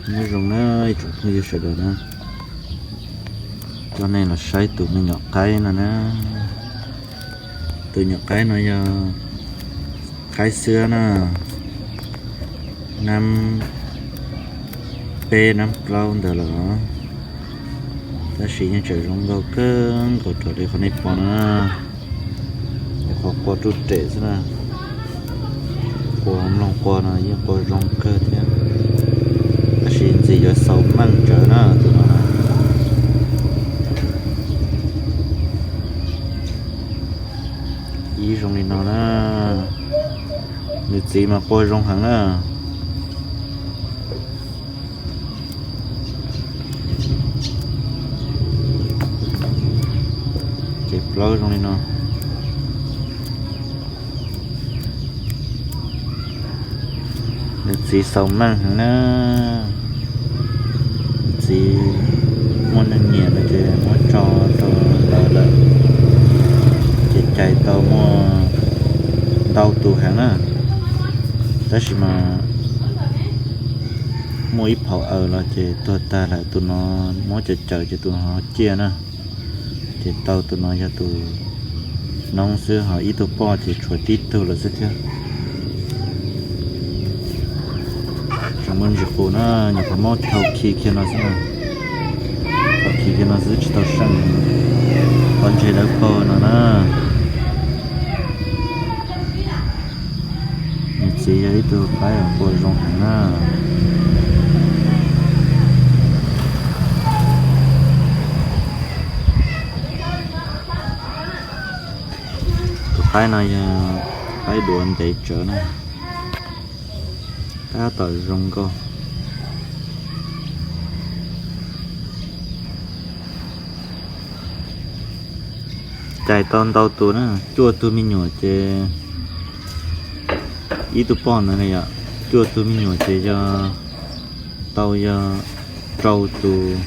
Nyob zoo na ib tsoom phooj ywg sawv daws na, coj nej los saib tus me nyuam qaib no na. Tus nyuam qaib no yog qaib xwb na, nab peb nab plaub ntawd lawm, tab sis yeej tseem zoo nkauj kawg nkaus raws li qhov nej pom no na. Qhov qua ruj rem xwb na, qua mloog qua no yeej qua zoo kawg thiab, tab sis ntxiv yuav xaus meej tsawv na tus no. Ib zoo li no na, nws txiv mas qua zoo heev na. Ces plaub zoo li no. Nws txiv xaus meej heev na, nws txiv muaj neeg nyiam no ces muab tso rau ntawd lawm, ces cais tau muaj ntau tus heev na, tab sis mas muaj ib phaum aws los ces tuag tag lawm, tus no muab cawm cawm ces tus no ho ciaj na, ces tau tus no yog tus noob xwb, ho ib tug poj ces tshuav tib tug lawm xwb thiab. Tseem muaj ntsis qus na, nyuam qhuav muab thau khi kiag no xwb na, thau khi kiag no xwb tsis tau seej, qhov ntseg dawb paug no na. Nws txiv yog ib tug qaib qua zoo heev na. Tus qaib no yog qaib duav ntev tsawv na, tab tom zoo nkauj. Cais tau ntau tus na, cuaj tug me nyuam ces ib tug poj ntawd na yom, cuaj tug me nyuam ces yog tau yog rau tus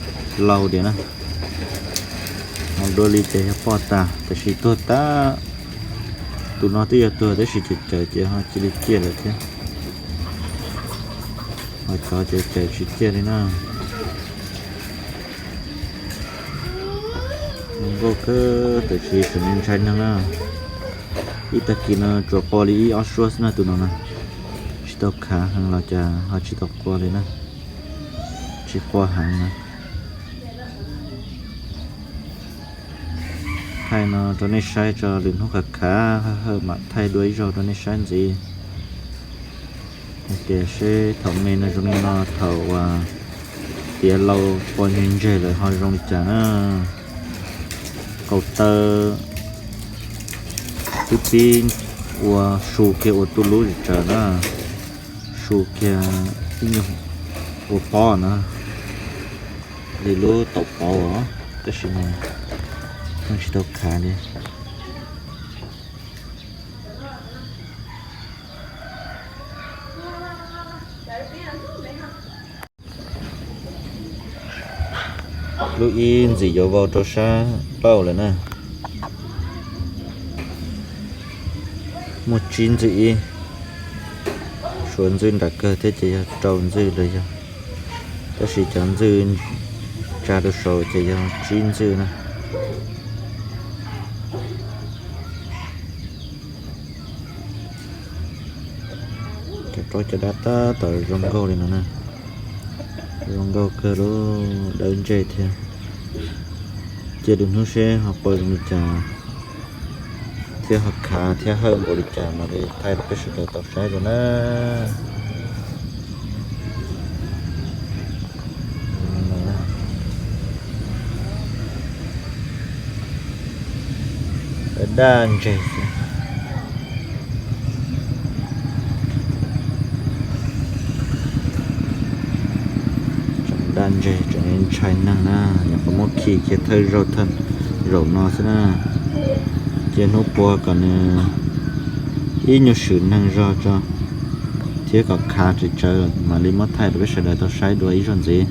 lau diam na. Ho dua li ces yog poj tas, tiam sis tuag tas. Tus no twb yog tuag tab sis cawm cawm ces ho cia li ciaj lawm thiab. Ho cov ces cawm tsis ciaj li na. Zoo nkauj kawg, tiam sis tseem ntshai neeg na. Ib tag kis no tsuas qua li ib ob suab xwb na tus no na. Tsis tau khav heev los cas ho tsis tau qua li na. Tsis qua heev na. Thaij no rau nej saib tso, lwm hnub khav khav hawj hawj mam thaij dua ib zaug rau nej saib ntxiv. Hais tias seb thaum me no zoo li no, thaum uas tiav lau qua ntseg ntseg lawm ho zoo li cas na. Qaum taw twb pib ua su kiag ua tu lub zim tsawv na, su kiag ib nyuag ua pob na, li lub taum pauv os, tab sis mas pheej tsis tau khav li. Lub ib ntxim yuav vau rau sab plaub lawm na. Muaj tsib ntxwj ib, suav ntxwj nram kawg thiab ces yog rau ntxwj lawm yog, tab sis cov ntxwj tsa rau saud ces yog tsib ntxwj na. Cov plaub cov dab tab tom zoo nkauj li no na. Zoo nkauj kawg li, dawb ntseg thiab. Cia lwm hnub seb ho qua zoo li cas thiab ho khav thiab hawj npaum li cas mam li thaij rau peb sawv daws tau saib dua na. Daj ntseg xwb. Tseem daj ntseg tseem ntshai neeg na, nyuam qhuav muab khi kiag thawj zaug thawj zaum no xwb na. Cia hnub puag kom nws ib nyuag swm neeg zog tso thiab kom khav tsawv tsawv mam li muab thaij rau peb sawv daws tau saib dua ib zaug ntxiv.